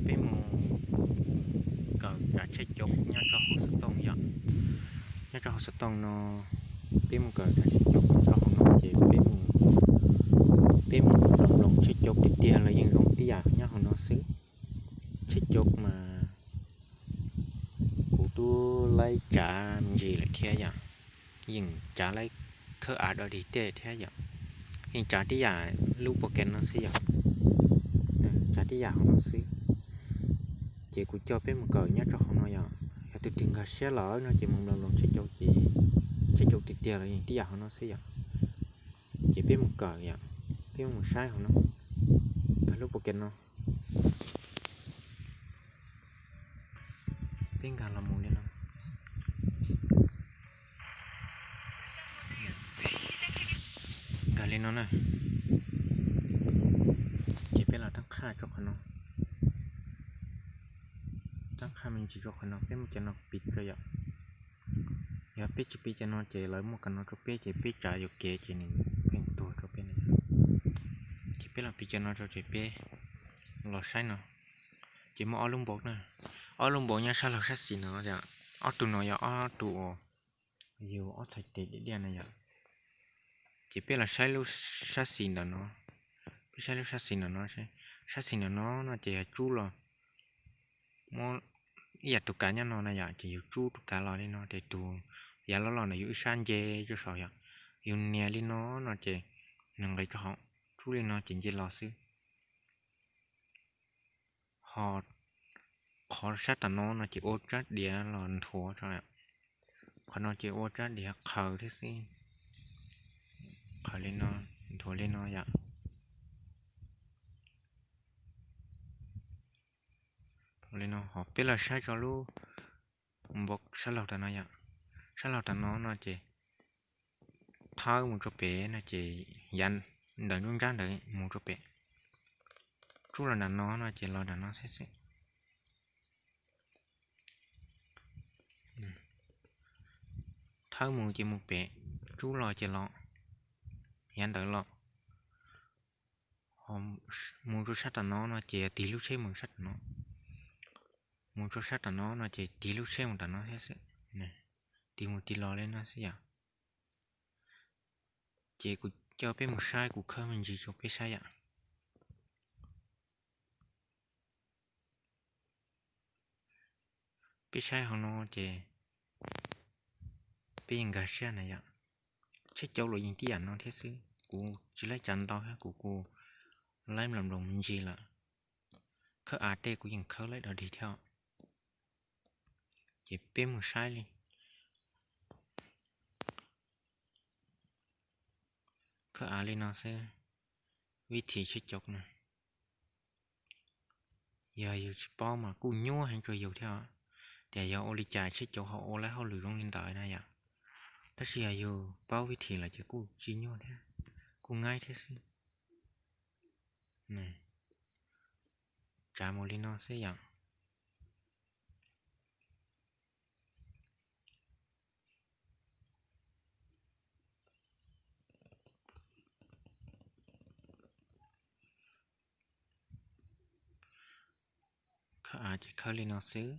peb mus kawm tsav tsheb cauv nyob rau hauv xov tooj yom. Nyob rau hauv xov tooj no, peb mus kawm tsav tsheb cauv nyob rau hauv no ces peb mus, peb mus mloog mloog tsheb cauv tiag tiag los yeej zoo tib yam nyob hauv no xwb. Tsheb cauv mas kuv twb laib tsav me ntsis lawm thiab yom, yeej tsav laib khawb av dog dig tej thiab yom, yeej tsav tib yam lub pos kev no xwb yom, tsav tib yam hauv no xwb. Ces kuv coj peb mus kawm nyob rau hauv no yom, yog tus twg nkag siab lawm no ces mus mloog mloog tsheb cauv ces, tsheb cauv tiag tiag los yeej tib yam hauv no xwb yom. Ces peb mus kawm yom, peb mus saib hauv no, nkag lub pos kev no, peb nkag los mus li no, nkag li no na. Ces peb los tab qhaj rau qhov no, tab qhaj me ntsis rau qhov no, peb muab cov no piv rau yom. Yog peb tsis piv cov no ces lawv muab cov no rau peb ces peb tsav yuam kev ces nws pheej tuag rau peb na. Ces peb los piv cov no rau ces peb los saib no, ces muaj ob lub npaum na, ob lub npaum nyob sab laug sab xis no yom. Ob tug no yog ob tug uas yus ob txhais tes diam diam na yom. Ces peb los saib lub sab xis ntawm no, peb saib lub sab xis ntawm no, sab xis ntawm no no ces yog tsub los, muab ib yam tus kav nyob no na yom, ces yus tsub tus kav los li no ces tus yav loj loj ntawm yus ib sab nce rau saud yom. Yus nias li no no ces nws nqis rau hauv, tsub li no ces nce los xwb. Ho qhov sab tom no no ces ua rab diav los nthuav rau, qhov no ces ua rab diav qhaws thiab xwb, qhaws li no, nthuav li no yom. Li no ho peb los saib rau lub npaum sab laug tom no yom, sab laug tom no no ces thawb mus rau pem no ces yav ntawm nruab nrab ntawd mus rau pem, tsub los nram no no ces los nram no xwb xwb. Thawb mus ces mus pem, tsub los ces los, yav ntawd los. Mus rau sab tom no no ces yog tig lub tsheb mus sab tom no, mus rau sab tom no no ces tig lub tsheb mus tom no thiab xwb, tig mus tig los li no xwb yom. Ces kuv coj peb mus saib, kuv khawb me ntsis rau peb saib yom. Peb saib hauv no ces peb yeej nkag siab na yom. Tsheb cauv los yeej tib yam no thiab xwb, kuv tsis laib tsav ntau thiab, kuv kuj laib mloog mloog me ntsis lawm. Khawb av tej kuv yeej khawb laib dog dig thiab. Ces peb mus saib li, khawb av li no xwb, vib thim tsheb cauv na. Yog yus tsis paub mas kuj nyuaj heev rau yus thiab, tias yog ua li cas tsheb cauv ho ua laib hauj lwm zoo li ntawd na yom. Tab sis yog yus paub vib thim lawm ces kuj tsis nyuaj thiab, kuj ngaib thiab xwb. Tsav mus li no xwb yom. Khawb av ces khawb li no xwb.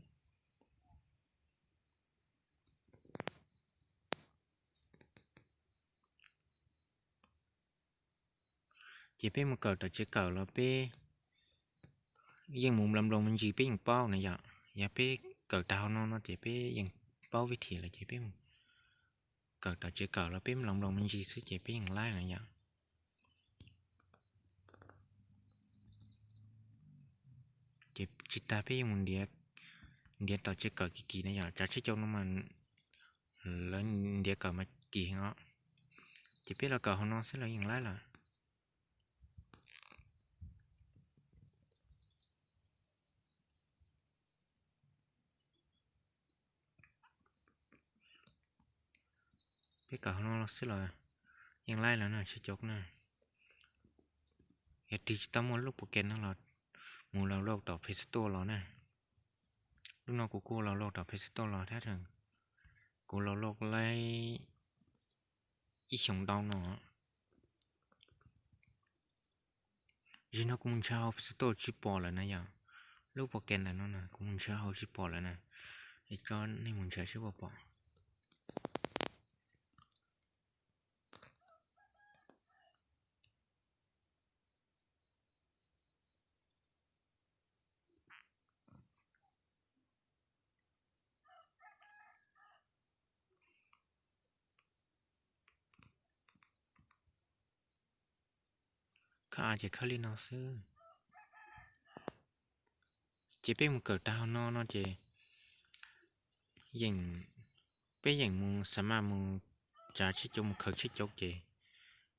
Ces peb mus kawm tom tsev kawm los peb yeej mus mloog mloog me ntsis peb yeej paub na yom. Yog peb kawm tag hauv no no ces peb yeej paub vib thim lawm ces peb mus kawm tom tsev kawm los peb mloog mloog me ntsis xwb ces peb yeej laib na yom. Ces tsis tas peb yeej mus ntiav tom tsev kawm kim kim na yom, tsav tsheb cauv no mas lawv ntiav kawm mas kim heev os. Ces peb los kawm hauv no xwb los yeej laib lawm. Peb kawm hauv no los xwb los yeej laib lawm na tsheb cauv na. Yog twg tsis tau muaj lub pus kev no los mus download tom Play Store los na. Lub no kuv kuj download tom Play Store los thiab, kuv download laib ib xyoos ntau no. Zaum no kuv mus ntshai hauv Play Store tsis pom lawm na yom. Lub program ntawm no na kuv mus nrhiav hauv tsis pom lawm na, es tso nej mus nrhiav seb puas pom. Khawb av ces khawb li no xwb. Ces peb mus kawm tag hauv no no ces yeej, peb yeej mus xa mas mus tsav tsheb cauv mus khaws tsheb cauv ces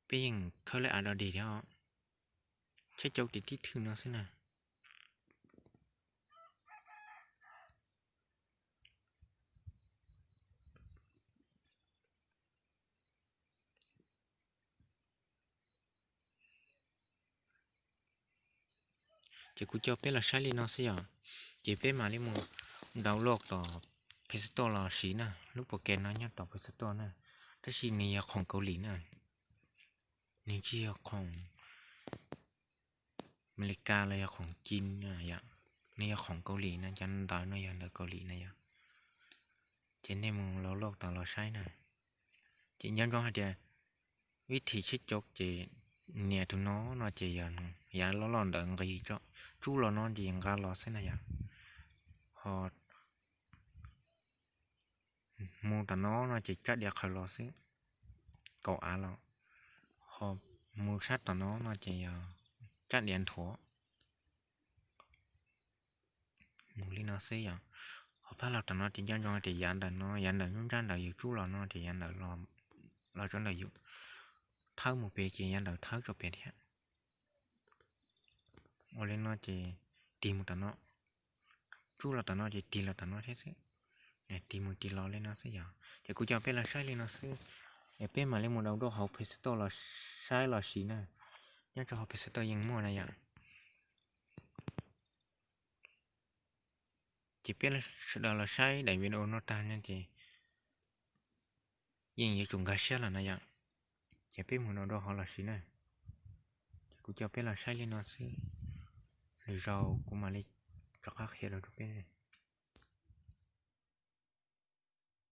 peb yeej khawb lawv av dog dig thiab os. Tsheb cauv ces tib thwj no xwb na. Ces kuv coj peb los saib li no xwb yom. Ces peb mam li mus download tom Play Store los siv na, lub program no nyob tom Play Store na, tab sis nws yog khoom Kaus Lim na, nws tsis yog khoom Amelikas los yog khoom Chin yom, nws yog khoom Kaus Lim na, cov ntawv no yog ntawv Kaus Lim na yom. Ces nej mus download tom los saib na. Ces nco ntsoov hais tias vib thim tsheb cauv ces nias tus no no ces yog yav loj loj ntawd nqis, tsub los no ces nqa los xwb na yom. Ho mus tom no no ces tsab diav qhawv los xwb, kaum av los. Ho mus sab tom no no ces yog tsab diav nthuav. Mus li no xwb yom. Ho phab los tom no ces nco ntsoov tias yav ntawm no, yav ntawm nruab nrab ntawd yus tsub los no ces yav ntawd los tso ntawm yus, thawb mus pem ces yav ntawd thawb tso pem thiab. Ua li no ces tig mus tom no, tsub los tom no ces tig los tom no thiab xwb. Tig mus tig los li no xwb yom. Ces kuv coj peb los saib li no xwb, es peb mam li mus download hauv Play Store los saib los siv na. Nyob rau hauv Play Store yeej muaj na yom. Ces peb sawv daws los saib daim video no tag no ces yeej yuav tsum nkag siab lawm na yom. Ces peb mus download hauv los siv na. Ces kuv coj peb los saib li no xwb, lwm zaus kuv mam li rov qab qhia dua rau peb.